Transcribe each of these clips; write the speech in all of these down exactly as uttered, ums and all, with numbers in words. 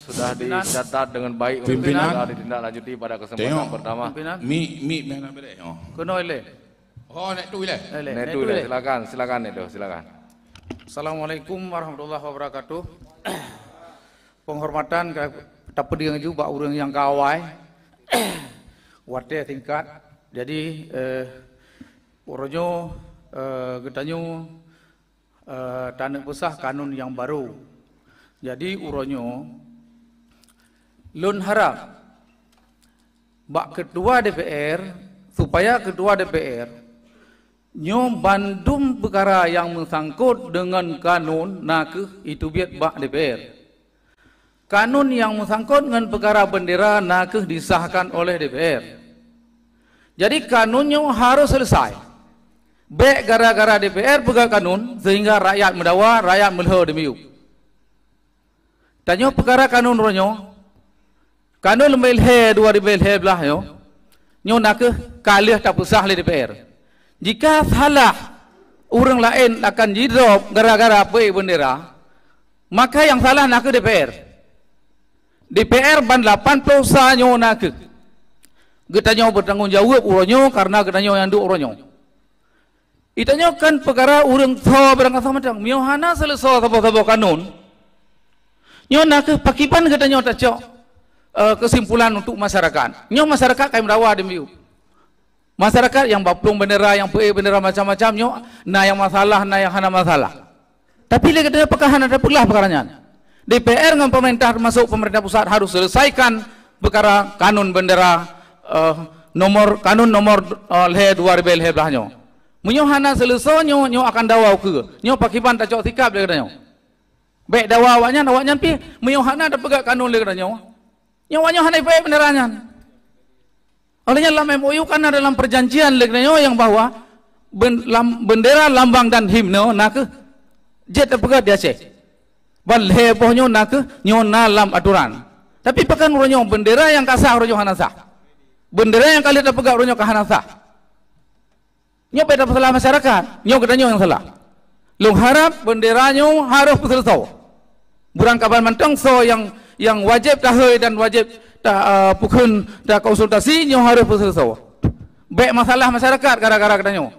Sudah dicatat dengan baik untuk Pimpinan. Sudah ditindaklanjuti pada kesempatan Tengok. Pertama. Pimpinan. Mi, mi, mi, mi, mi, oh. Keunoe lé. Oh, naik tu lé. Eh, lé, Naik naik tu tu lé. Lé. Silakan, silakan naik tu, silakan. Assalamualaikum warahmatullahi wabarakatuh. Penghormatan ka tapeudiang ju bak ureuëng nyang ka awai. Watée singkat. Jadi, eh, uroe nyoe, eh, geutanyoe eh, taneuk peusah kanun nyang barô. Jadi, uroe nyoe, lôn harab bak Ketua D P R, supaya Ketua D P R nyoe bandum peukara nyang meusangkot deungon kanun na kheueh jiteubiet bak D P R. Kanun nyang meusangkot ngon peukara bendera na kheueh disahkan oleh D P R. Jadi, kanun nyoe harôh seuleusai. Bék gara-gara D P R peugah kanun, seuhingga rakyat meudawa, rakyat meulhô dimiyueb. Tanyoe peukara kanun uroe nyoe, kanun leubeh lhée dua ribée lhée blaih nyoe, nyoe na kheueh ka lheueh tapeusah lé D P R. Jika salah ureuëng laén akan jidrob gara-gara peuék bendera, maka nyang salah na kheueh D P R. D P R ban lapan ploh sa nyoe na kheueh. Geutanyoe beutanggong jaweueb uroe nyoe kareuna geutanyoe nyang duek uroe nyoe. Geutanyoe kan peukara ureuëng tho barang asai mantong. Meunyoe hana seuleusoe saboh-saboh kanun, nyoe na kheueh pakriban geutanyoe tacok, eh, keusimpulan untuk masyarakat. Nyoe masyarakat ka meudawa dimiyueb. Masyarakat nyang baplueng bendera, nyang peuék bendera macam-macam nyoe, na nyang masalah, na nyang hana masalah. Tapi lé geutanyoe pakon hana tapeugah peukara nyan. D P R ngon pemerintah, teumasok pemerintah pusat, harôh seuleusaikan peukara kanun bendera, eh, nomor, kanun nomor, eh, lhée dua ribée lhée blaih nyoe. Meunyoe hana seuleusoe nyoe, nyoe akan dawa ukeue. Nyoe pakriban tacok sikap lé geutanyoe. Bék dawa awaknyan, awaknyan pih meunyoe hana tapeugah kanun lé geutanyoe. Nyoe awaknyan hana ipeuék bendera nyan. Oleh nyan lam M O U kan na dalam perjanjian lé geutanyoe nyang bahwa ben-, lam-, bendera, lambang dan himne na kheueh jeuet tapeugah di Aceh. Ban lhée boh nyoe na kheueh nyoe na lam atoran. Tapi pakon uroe nyoe bendera nyang ka sah uroe nyoe hana sah. Bendera nyang ka lheueh tapeugah uroe nyoe ka hana sah. Nyoe bék tapeusalah masyarakat. Nyoe geutanyoe nyang salah. Lôn harab bendera nyoe harôh peuseuleusoe. Beurangkaban mantong soe nyang, nyang wajéb tahôi dan wajéb ta-, eh, peukheun takonsultasi nyoe harôh peuseuleusoe. Bék masalah masyarakat gara-gara geutanyoe.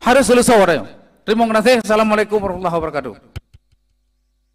Harôh seuleusoe geutanyoe. Teurimong gaséh. Assalamualaikum warahmatullahi wabarakatuh.